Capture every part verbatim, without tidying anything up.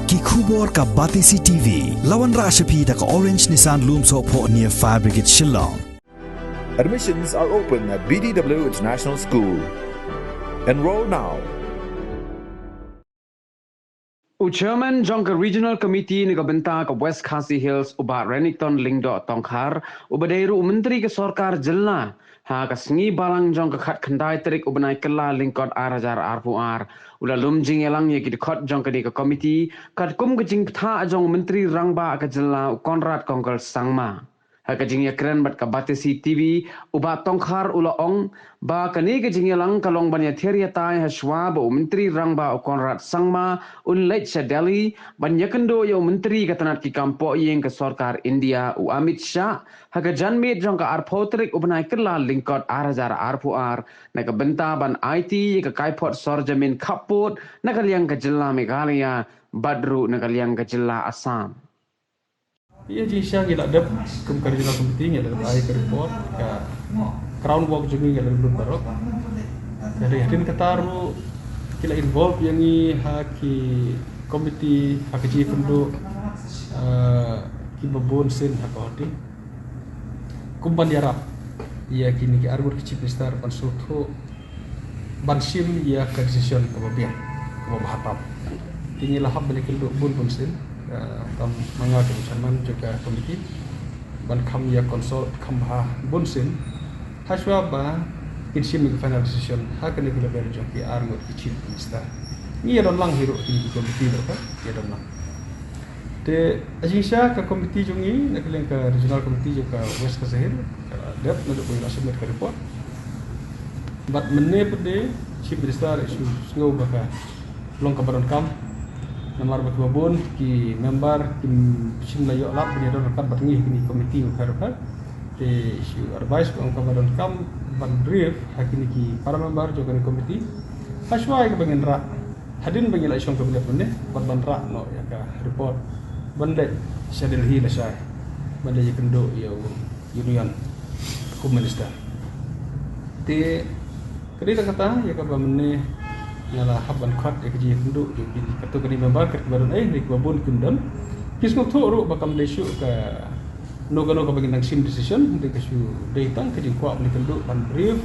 Ki khubor ka Batesi T V. La wanrah sha phi da ka Orange Nissan Lumsohphoh near Fire Brigade Shillong. Admissions are open at B D W International School. Enroll now. U Chairman jong ka Regional Committee na ka bynta ka West Khasi Hills, u Bah Renikton Lyngdoh Tongkhar, uba dei ruh u Myntri ka Sorkar Jylla, ha ka sngi Balang jong ka khatkhyndai tarik u bnai Kyllalyngkot ar hajar arphew ar, u la lum jingïalang ïa ki dkhot jong kane ka komiti, katkum ka jingbthah jong u Myntri Rangbah ka Jylla, u Conrad Kongkal Sangma. Ha ka jingïakren bad ka Batesi T V, u Bah Tongkhar u la ong ba kane ka jingïalang ka long ban ïathiar ïatai hashwa ba u Myntri Rangbah u Conrad Sangma un leit sha Delhi ban ïakynduh ïa u Myntri ka tnat ki kam pohïing ka Sorkar India, u Amit Shah, ha ka janmiet jong ka arphew tarik u bnai Kyllalyngkot ar hajar arphew ar, na ka bynta ban aiti ïa ka kaiphod sorjamin khappud na ka liang ka Jylla Meghalaya bad ruh na ka liang ka Jylla Assam. Ïa, jingshisha ngi la dep kum ka Regional Committee ngi la dep ai ka report, ka groundwork jong ngi ngi la dep lut baroh. Ka dei hadien kata ruh ki la involve ïa ngi ha ki committee, ha ka jingïakynduh, eh, kiba bun sien ha ka hoti. Kum ban ïarap ïa kine ki arngut ki Chief Minister ban sngewthuh ban shim ïa ka decision kaba biang, kaba bha tam. Te ngi la hap ban ïakynduh bun bun sien, eh, tam ma nga kum chairman jong ka committee, ban kham ïa consult kham bha bun sien, hashwa ba kin shim ïa ka final decision ha kane ka level jong ki arngut ki Chief Minister. Ngi ïa don lang hi ruh kine ki committee ruh, ïa don lang. Te, ha jingshisha ka committee jong ngi, na ka liang ka regional committee jong ka West Khasi Hills, ka la dep naduh ba ngi la submit ka report. Bad mynne pat de, Chief Minister i shu sngew ba ka long kaba donkam. Namar ba kiba bun ki member kim shym la ïoh lad ban ïadon ryngkat bad ngi ha kine ki committee ruh ruh. Te i shu advice ba long kaba donkam ban brief ha kine ki para member jong kane ka committee. Hashwa ïa kaba ngin rah hadien ba ngi la shong cabinet mynne, bad ban rah noh ïa ka report ban leit sha Delhi lashai, ban leit ïakynduh ïa u Union Home Minister. Te ka dei tang kata ïa kaba mynne nga la hap ban khot ïa ka jingïakynduh jong ki, katto katne member, kat kiba don, eh, ne kiba bun kim don. Ki sngewthuh ruh ba kam dei shuh ka kano kano kaba ngin nang shim decision, hynrei ka shu dei tang ka jingkwah ban ïakynduh, ban brief,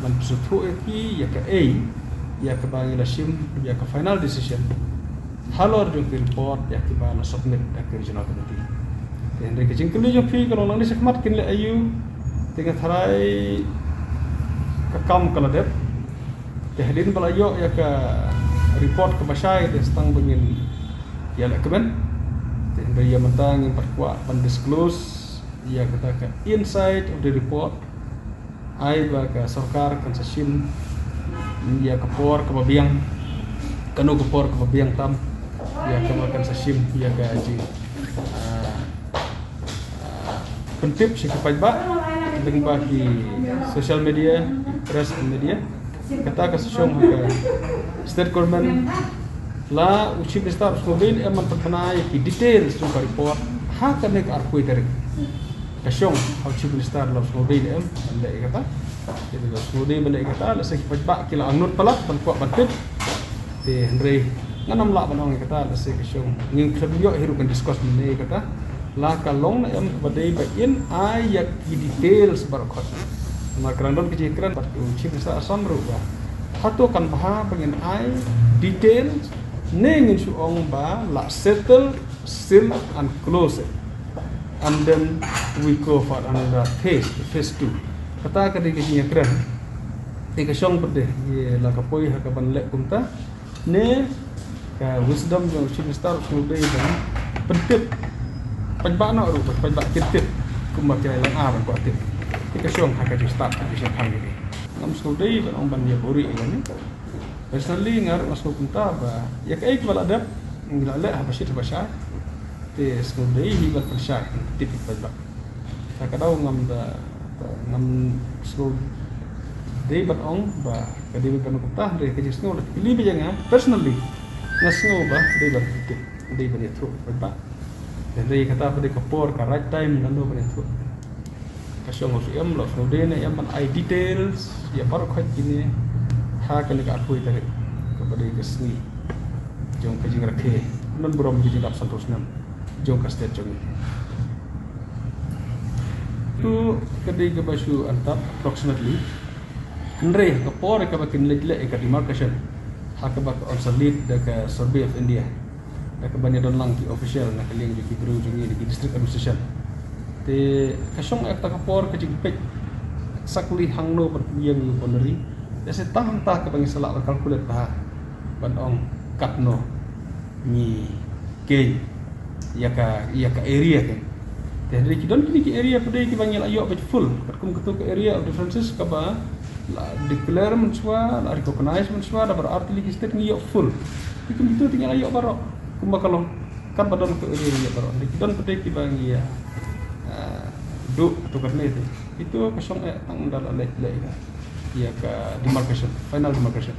ban pynsngewthuh ïa ki ïa kaei ïa kaba ngi la shim ïa ka final decision halor jong ki report ïa kiba la submit da ka regional committee. Te hynrei ka jingkylli jong phi ka long nangne shakhmat kin leh aïu, te nga tharai ka kam ka la dep. Te hadien ba la ïoh ïa ka report kaba shai te sa tang ba ngin ïaleh kmen. Te hynrei ïa mynta ngim pat kwah ban disclose ïa kata ka inside of the report. Ai ba ka sorkar kan sa shim ïa ka por kaba biang, kano ka por kaba biang tam ïa kaba kan sa shim ïa ka jing, ah, ah, pyntip sha ki paidbah lyngba ki social media, press and media. Kata ka sa shong ha ka state government. La u Chief Minister u sngewdei ne em ban pynbna ïa ki details jong ka report ha kane ka arphew tarik. Ka shong ha u Chief Minister la u sngewdei ne em ban leh ïa kata. Lada u sngewdei ban leh ïa kata, lehse ki paidbah ki la angnud palat ban kwah ban tip. Te hynrei ngan ym lah ban ong ïa kata, lehse ka shong ngim khlem ïoh hi ruh ban discuss mynne ïa kata. La ka long ne em kaba dei ba in ai ïa ki details baroh khoit. Namar ka dang don ka jingkren bad u Chief Minister Assam ruh ba hato kan bha ba ngin ai details ne ngin shu ong ba la settle, seal and close it, and then we go for another phase, phase two. Kata ka dei ka jingkren. Te ka shong pat de ïa la ka poi ha ka ban leh kumta. Ne ka wisdom jong u Chief Minister u sngewdei ban pyntip paidbah noh ruh, paidbah kin tip kumba ki la ïalang ar ban kwah tip. Te ka shong ha ka jingstad ka jingshemphang kine. Ngam sngewdei ban ong ban ïa buhrieh ïa kane. Personally nga ruh nga sngew kumta ba ïa kaei kaba la dep ngi la leh haba shit haba shai. Te sngewdei hi ban pynshai, pyntip ïa ki paidbah. Sa ka daw ngam da, ngam sngewdei ban ong ba ka dei ban kumta, hynrei ka jingsngew la kylli beit ïa nga personally, nga sngew ba dei ban tip, dei ban ïathuh beit ba. Hynrei kata pat dei ka por, ka right time lano ban ïathuh. Ka shong ha u Syiem, la u sngewdei ne em ban ai details ïa baroh khoit kine ha kane ka arphew tarik, kaba dei ka sngi jong ka jingrakhe Nonburom jingdap sanphew snem jong ka state jong ngi. Tu ka dei kaba shu antap approximately. Hynrei ka por kaba kin leit leh ka demarcation, ha kaba ka on sa lead da ka Survey of India, da kaba ïa don lang ki official na ka liang jong ki briew jong ngi da ki district administration. Te ka shong ïa kata ka por ka jingpeit exactly hangno ban ïeng ïa u boundary. Te sa tang hangta kaba ngi sa lah ban calculate bha ban ong katno ngi keiñ ïa ka, ïa ka area ka. Te hynrei ki don kine ki area pat de kiba ngi la ïoh beit full, katkum katu ka area of differences kaba la declare mynshuwa, la recognize mynshuwa da baroh artylli ki state, ngi ïoh full. Te kum kitu te ngi la ïoh baroh kumba ka long. Katba don ka area ngi ïoh baroh. Hynrei ki don pat de kiba ngi ïa, ah, duh tu katne te. Itu ka shong eh tang da la leh, leh ïa ka demarcation, final demarcation.